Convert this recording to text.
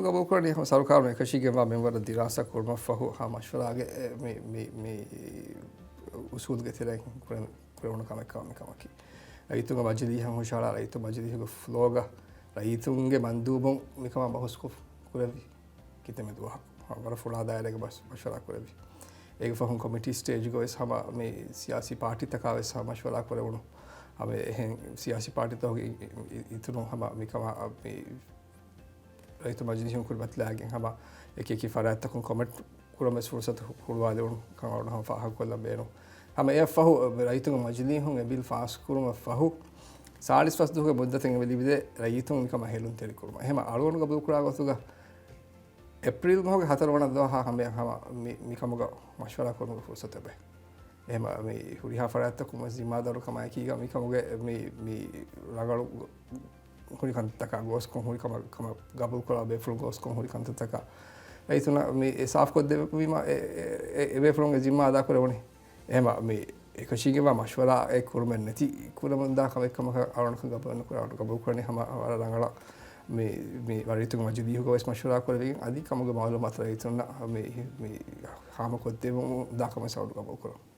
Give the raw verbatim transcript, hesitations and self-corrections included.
ގަބޫލުކުރަނީ ހަމަ ސަރުކާރުން އެކަށީގެންވާ މިންވަރަށް ދިރާސާ ކުރުމަށްފަހު ހަމަ މަޝްވަރާގެ އެ، މި، މި، މި އުސޫލުގެ ތެރެއިން ކުރެ-، ކުރެވުނު ކަމެއް ކަމަށް މިކަމަކީ. ރައްޔިތުންގެ މަޖިލީހަށް ހުށަހަޅާ ރައްޔިތުން މަޖިލީހުގެ ފްލޯގަ ރައްޔިތުންގެ މަންދޫބުން މިކަމާ ބަހުސްކޮށް ކުރެއްވި. ކިތަންމެ ދުވަހަކު ވަރަށް ފުޅާ ދާއިރާގެ ބަސް މަޝްވަރާ ކުރެއްވި. އޭގެ ފަހުން ކޮމިޓީ ސްޓޭޖުގަ ވެސް ހަމަ މި ސިޔާސީ ޕާޓީތަކާ ވެސް ހަމަ މަޝްވަރާ ކުރެވުނު. ހަމަ އެހެން ސިޔާސީ ޕާޓީތަކުގެ އި-، އި-، އިތުރުން ހަމަ މިކަމާ މި ރައްޔިތު މަޖިލީހުން ކުރިމަތިލާގެން ހަމަ އެކި އެކި ފަރާތްތަކުން ކޮމެންޓް ކުރަމެސް ފުރުސަތު ހު-، ހުޅުވާލެވުނު ކަމަށް އަޅުގަނޑު ހަމަ ފާހަގަކޮށްލަން ބޭނުން. ހަމަ އެއަށްފަހު ރައްޔިތުންގެ މަޖިލީހުން އެ ބިލް ފާސް ކުރުމަށް ފަހު ސާޅީސް ފަސް ދުވަހުގެ މުއްދަތެއް އެބަ ލިބިދޭ ރައްޔިތުން މިކަމަށް ހެލުންތެރި ކުރުމަށް. އެހެމަ އަޅުގަނޑު ގަބޫލުކުރާ ގޮތުގަ އޭޕްރީލް މަހުގެ ހަތަރު ވަނަ ދުވަހާ ހަމަޔަށް ހަމަ މި، މިކަމުގަ މަޝްވަރާ ކުރުމުގެ ފުރުސަތެއް އެބަ. އެހެމަ މި ހުރިހާ ފަރާތްތަކުން ވެސް ޒިންމާދާރު ކަމާއެކީގަ މިކަމުގެ މި، މި ރަނގަޅު ހުރި ކަންތައްތަކާ ގޯސްކޮށް ހުރި ކަމަށް، ކަމަށް ގަބޫލުކުރާ ބޭފުޅުން ގޯސްކޮށް ހުރި ކަންތައްތަކާ ރައްޔިތުންނަށް މި ސާފުކޮށްދެއްވީމަ އެ، އެ، އެ، އެ ބޭފުޅުންގެ ޒިންމާ އަދާކުރެވުނީ. އެހެމަ މި އެކަށީގެންވާ މަޝްވަރާއެއް ކުރުމެއް ނެތި ކުރަމުންދާ ކަމެއް ކަމަކަށް އަޅުގަނޑު ގަބޫލު ނުކުރާ، ގަބޫލުކުރަނީ ހަމަ ވަރަށް ރަނގަޅަށް މި، މި ރައްޔިތުންގެ މަޖިލީހުގަ ވެސް މަޝްވަރާ ކުރެވިގެން އަދި ކަމުގެ މައުލޫމާތު ރައްޔިތުންނަށް މި، މި ހާމަކޮށްދެވުމުންދާ ކަމަށް އަޅުގަނޑު ގަބޫލުކުރަން.